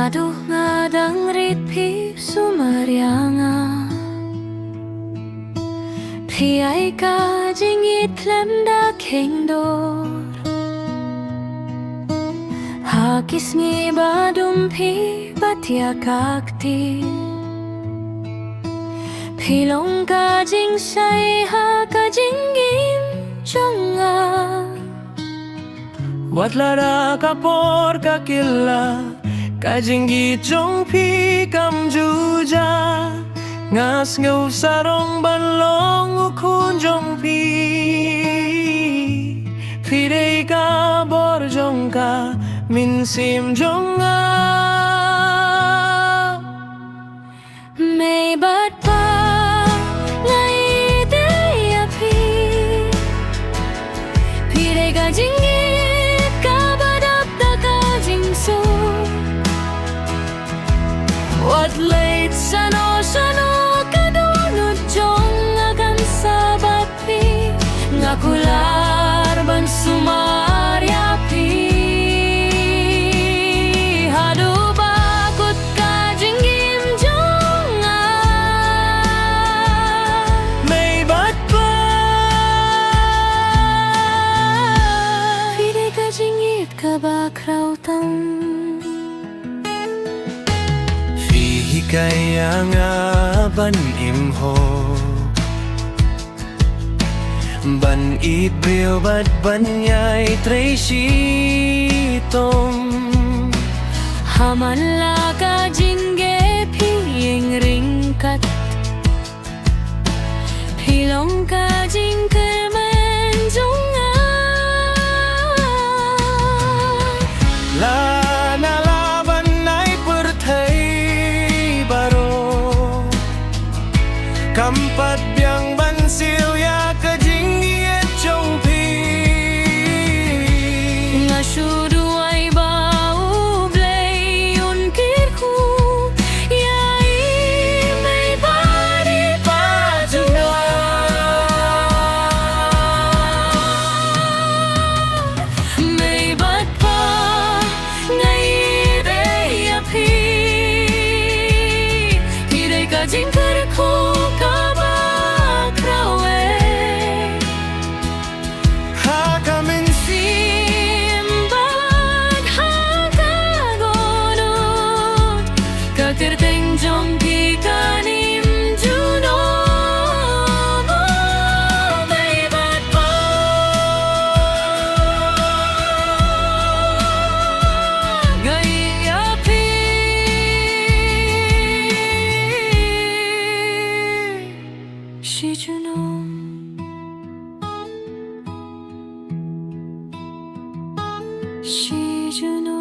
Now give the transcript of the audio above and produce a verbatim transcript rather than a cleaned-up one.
Haduh nga dang rit phi sumar ïa nga. Phi ai ka jingïeit khlem da kheiñ dor. Ha ki sngi ba dum phi bat ïa ka kti. Phi long ka jingshai ha ka jingim jong nga. Wat lada ka por ka kylla, ka jingïeit jong phi kam ju jia. Nga sngew sarong ban long u khun jong phi. Phi dei ka bor jong ka mynsiem jong nga. Mei bad pa, nga ïeit ïa phi. Phi dei ka jingïeit kaba dap da ka jingsuk. Wat leit shano shano, ka dohnud jong nga kan sah bad phi. Nga kular ban sumar ïa phi haduh ba kut ka jingim jong nga. Mei bad pa, phi dei ka jingïeit kaba khraw tam. Phi hikai ïa nga ban im hok, ban ïeit briew bad ban ïai trei shitom. Ha man la ka jingeh phi ïeng ryngkat. Phi long ka jingkyrmen jong nga. La na la ban ai pyrthei baroh, kam pat biang ban siew ïa ka jingïeit jong phi. Nga shu duwai ba U Blei un kyrkhu ïa i mei bad i pa jong nga. Mei bad pa, nga ïeit ïa phi. Phi dei ka jingkyrkhu kaba khraw eh. Ha ka mynsiem bad ha ka dohnud, ka kyrteng jong phi kan im junom. Oh, mei bad pa, nga ïeit ïa phi. Shi junom. Shi junom.